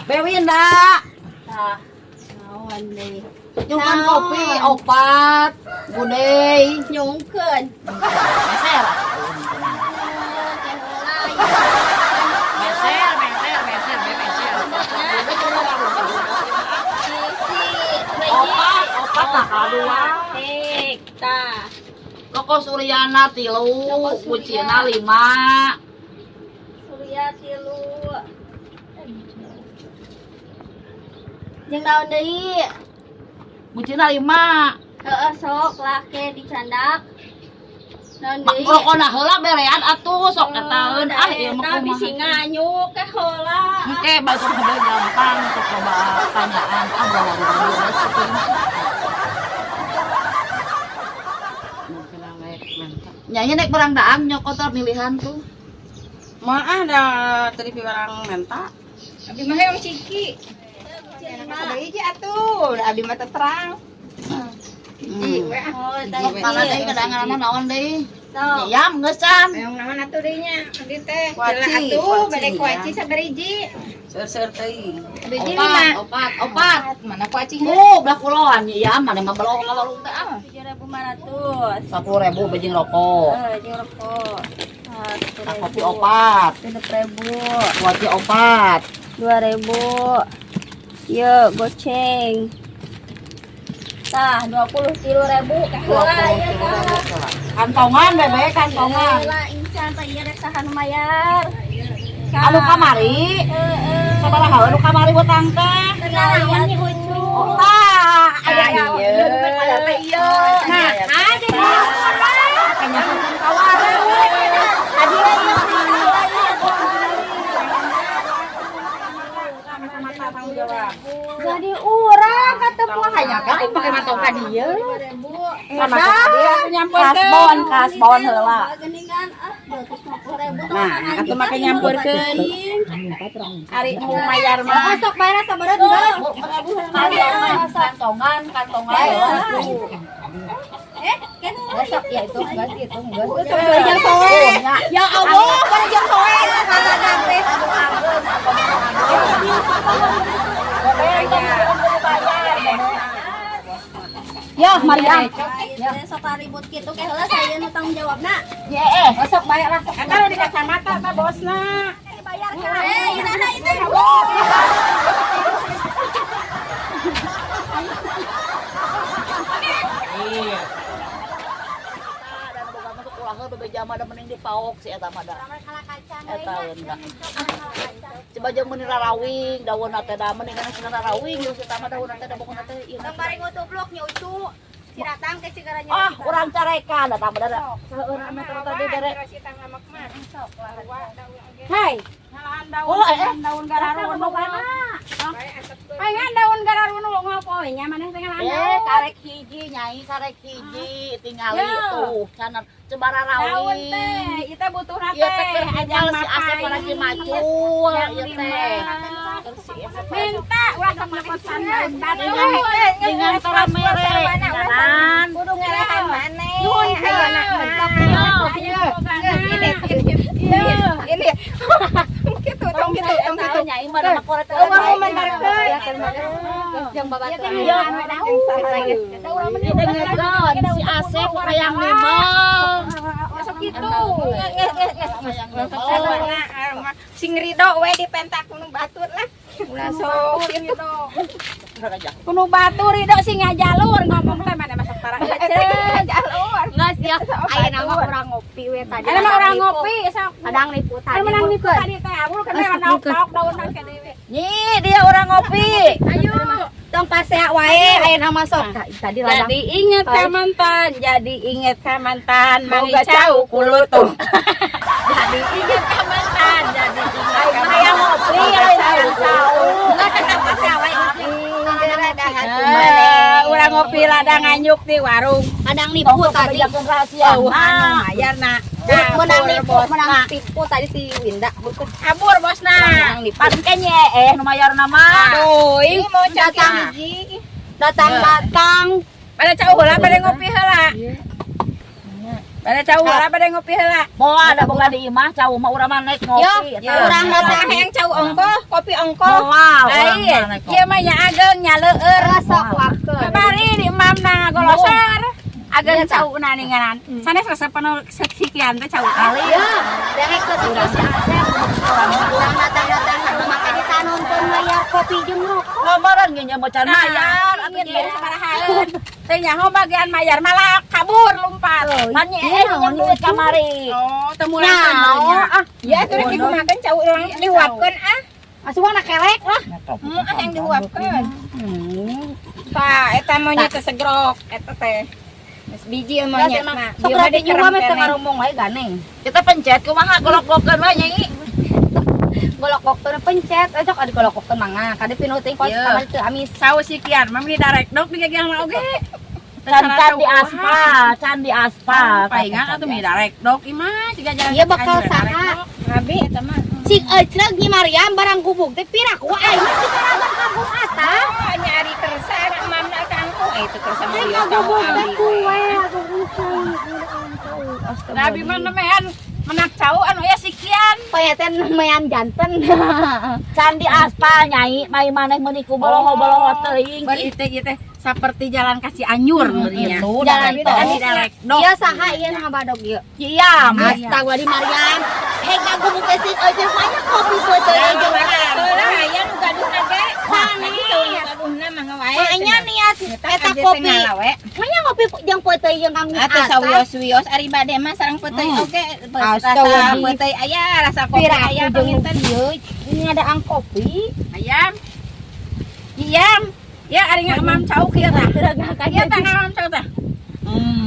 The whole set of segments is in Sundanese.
Bewinda. Tah. Naon deui? Nyungkeun kopi opat, gudey. Nyungkeun. Meser. Teh heula. Meser, meser, meser, meser. Isi. Opat, opat tah kadua. Tik, tah. Rokok Suryana tilu, Rokok Surya. kucina lima. Surya tilu. Jeung naon deui? Kucina lima. Heeh, sok lake dicandak. Naon deui? Rokona heula berean atuh sok etaeun ah ieu mah Eta bisi kumaha. nganyuk ke heula. Engke balik ke gampang sok coba tanyaan ah bawa Nyanyi naik perang daang nyokotor milihan tuh. Maah da tadi piwarang menta. Abi mah hayang ciki. Sabaraha hiji atuh, da abi mah teu terang. Hiji we ah. Oh, eta Mana deui kadangan naon deui? Sok. Yam ngeusan. Hayang naon atuh deui nya abdi teh. Kuaci, Heula atuh kuaci, bade ya. kuaci sabaraha hiji? Seur-seur teuing. Hiji Opat, lima. opat, opat. Mana kuacinya? Belah kuloan yam mana mah belok ka warung teh ah. 7.500. 10.000 bejing rokok. Eh, jeung rokok. Ah, Tah kopi opat, 6.000. kuaci opat. 2.000. Ye, goceng. Tah, 23.000 keh heula ieu tah. Kantongan bebe, kantongan. Heula incan tah ieu rek saha nu mayar. Anu kamari, Heeh. sabaraha anu kamari hutang teh? Naon nya ucu. Oh, tah, aya Ah, ieu ieu. nu bayar teh ieu. Nah, aja di Kanya kawarung. Jadi urang kata hanya kan pakai mata ka dieu. Sama kasbon, kasbon heula. Geningan ah 250.000. Nah, atuh make nyampurkeun. Ari mau mayar mah. Sok bayar sabaraha juga. Kantongan, kantongan heula. Eh, kan Besok ya itu enggak itu enggak. Barang soe. Ya Allah, Barang soe kaladang teh. Ya, Mariam. Ya, sok ribut kitu ke heula saya nu tanggung jawabna. Ye eh. Besok bayar lah. Eta di kacamata ta bosna. Bayar ke. Eh, iraha itu. Dan boga masuk ulah heuh bebeja mah da mending dipaok si eta mah da. Eta da. Coba jeung meuni rarawing, daunna teh da mending kana cenah rarawing jeung si eta mah daunna teh da bokona teh ieu. Kemarin ngutupluk nya ucu. Si datang ke cigaranya. Ah, urang carekan da tah mah da. Saheurana teh tadi bere. Hai. Oh, eh. Daun gararunu. Pengen daun gararunu ngopo we nya maneh teh ngalahan Eh, daun. karek hiji nyai, karek hiji tingali Ya. tuh canan coba Daun rarawing. teh, ieu teh butuhna Ieu teh teh keur ajang si Asep lagi macul, ieu teh. Keur si Asep Minta ulah sok nyekosan daun batu. dengan tora mere ngaran. Kudu ngelehan maneh. Nuhun, Ayeuna mah. Iya. Ini. Kitu tong kitu tong kitu. Nyai mah da makoret. Eueuh komentarkeun. Jeung babaturan. Iya. Dengekeun si Asep hayang nimel. Masuk kitu. Hayang nimel. Sing rido we dipentak kuno batur lah. Ulah sok kitu. Kuno batur rido sing ngajalur ngomong teh mana masuk parah. Jalur. Geus ya, ayeuna mah urang ngopi we tadi. Ada mah orang ngopi sok. Kadang nipu tadi. Anu menang nipu tadi teh abul kena naok-naok daun ke dewe. Nyi, dia orang ngopi. Ayo. Tong pasea wae ayeuna mah sok. Tadi ladang. Jadi inget ka mantan, jadi inget ka mantan, Boga mangicau kulutung. Jadi inget ka mantan, jadi inget ka Hayang ngopi, hayang cau. Geus tong pasea wae. Eh, urang ngopi ladang nganyuk di warung. Kadang nipu tadi. Kebijakan rahasia. Oh, anu mayar na. Menang nipu, Kabur menang bosna. tipu tadi si Winda. Kabur bosna. Menang nipu. Pan kenye eh nu mayar nama. Tuh, Mau Datang datang datang. pada cau heula pada ngopi heula. Bade cau lah, bade ngopi heula. Moal da boga di imah cau mah urang mah naik ngopi Yo, eta. urang Datang hayang cau ongkoh, kopi ongkoh. Moal urang Lain, mah naik ieu mah nya ageng nya leueur. Sok wakeun. Kamari di emamna ngagolosor. Ageng cauna ninganan. Sanes resep anu sekian teh cau. Ali. Ya, derek ke situ si Asep. Urang datang-datang ka rumah teh ditanonton mayar kopi jeung rokok. Ngomong ge nya macan mayar atuh Ingin nya. beri sabarahaan. Teh nyaho bagian mayar malah kabur lompat. Pan nya minjem duit kamari. Oh, teu Nyaho ah. Ya, atuh rek dikumahakeun cau urang dihuapkeun ah. Asuhna kelek lah. Ah yang dihuapkeun. Tah, eta monyet teh segrok eta teh. Geus biji monyet mah. Sok rada nyuwa mah teu ngaromong wae ganeng. Kita pencet kumaha golok-golokeun we nyai. Golok-golok pencet, eh sok adi golok-golok mangga. Kade pinuting kos Iya. kamari teu amis. Saus sikian mah meni darek dok digagian mah oge. Can can di aspal, can di aspal. Palingan atuh meni darek dok imah siga jalan. Iya, bakal saha. Abi eta mah. Cik ecreg Nyi Mariam barang gubuk teh piraku aing mah dikaraban kampung atas. Oh, nyari kersa anak mamna kangkung eh itu kersa Aing mau ngagubuk teh kue Nabi mah nemean menak cau anu ya sikian. Paya teh nemean janten. Can di aspal nyai, mai maneh meuni ku bolongo-bolongo teuing. Bari teh ieu teh saperti jalan ka Cianjur meureunnya. Gitu, Jalan darek tol. dok. Di darek dok. Ieu saha ieu nu ngabadog ieu? Iya, Astaga di Mariam. Hei ngagubuk teh sing ecreg banyak kopi peuteung jeung Heula aya nu gaduhna ge. Sanes. Gaduhna mah wae. Makanya niat eta kopi. Makanya ngopi jeung peuteung jeung kangkung Atuh atas. sawios-wios ari bade mah sareng peuteuy oge. Rasa Astaga. peuteuy aya, rasa kopi Pira aya aku jeung panginten. ieu ngadaang kopi. Ayam. Ayam. Ya ari ngamam cau kieu tah. Ieu tah ngamam cau tah.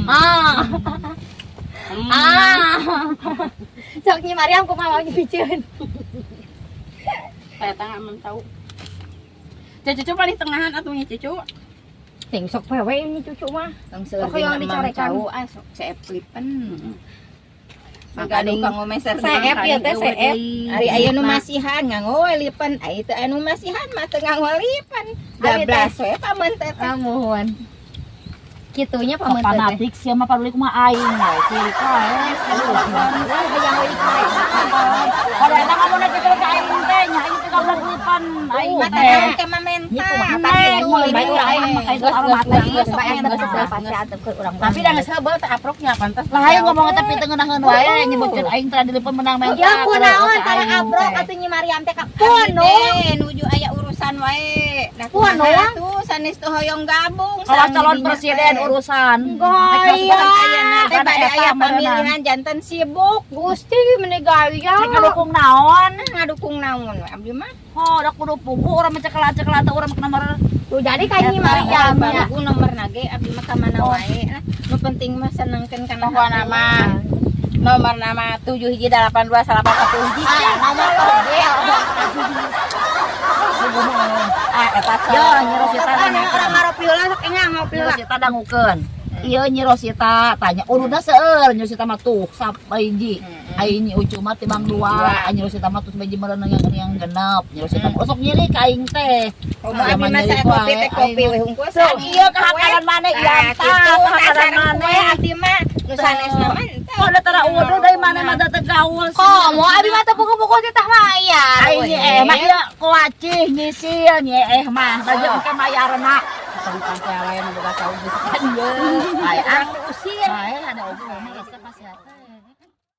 Ah. Ah. Sok Nyi Mariam kumaha mau nyuceun. Eta ngamam cau. Cucu paling tengahan atuh nya cucu. Ting sok wewe ini cucu mah. Sok yang dicorekan. Ah sok seep lipen. Makaning kanggo meser Seep ya teh seep. Ari aya nu masihan nganggo we lipen, ari teu anu masihan mah teu nganggo lipen. Ari teh. Gablas we pameun teh. Amuhun. Kitunya pameun teh. Fanatik sia mah paduli kumaha aing we, sirik wae. Hayang we dicorekan. Kalau eta ngomongna kitu ka aing teh, nya aing teh kabelah lipan aing Mata teh. naon ke mamenta. Nek, mulai urang aing mah kayak urang mata Geus bae geus pasti atepkeun urang. Tapi da geus heubeul teh aproknya pantas. Lah aing ngomong eta pitengenaheun wae nyebutkeun aing teh dilipan menang menta. Ya kunaon tara abrok atuh Nyi Mariam teh ka puno. Nuju aya urusan wae. Nah, Puno. kumaha tuh sanes teu hoyong gabung. Kalau calon presiden urusan. Gaya. Ayeuna teh bade aya pamilihan janten sibuk. Gusti meni gaya. Rek ngadukung naon? Ngadukung naon we abdi mah. Oh, da kudu pugu urang mah cekela-cekela teh urang mah nomor Tuh jadi ka Nyi Mariam ya. Baru nomor nage abdi mah ka mana wae. Lah, nu penting mah senengkeun kana Pokona mah nomor nama 7 hiji 8 2 8 1 hiji. Ah, nomor kode. Ah, eta yo Nyi Rosita Orang ngaropi heula sok engang ngopi Nyi heula. Rosita dangukeun. Ieu Nyi Rosita tanya urutna seueur Nyi Rosita mah tuh hiji. Ai Nyi Ucu mah timbang dua, ai Nyi Rosita mah terus hiji meureun yang genep. Nyi Rosita mah osok nyeri ka aing teh. Komo abdi mah saya kopi teh kopi we hungkul. Iya kahakaran maneh Nah, ieu kitu tah, kahakaran sareng kue maneh. abdi mah nu sanesna mah henteu. Kok da tara uduh deui maneh mah teu gaul. Komo abi mah teu buku-buku teh mah iya. Ai Nyi eh mah ieu koacih nyisil Nyi eh mah baju engke mayarna. Ai ah usir. Bae ada oge mah.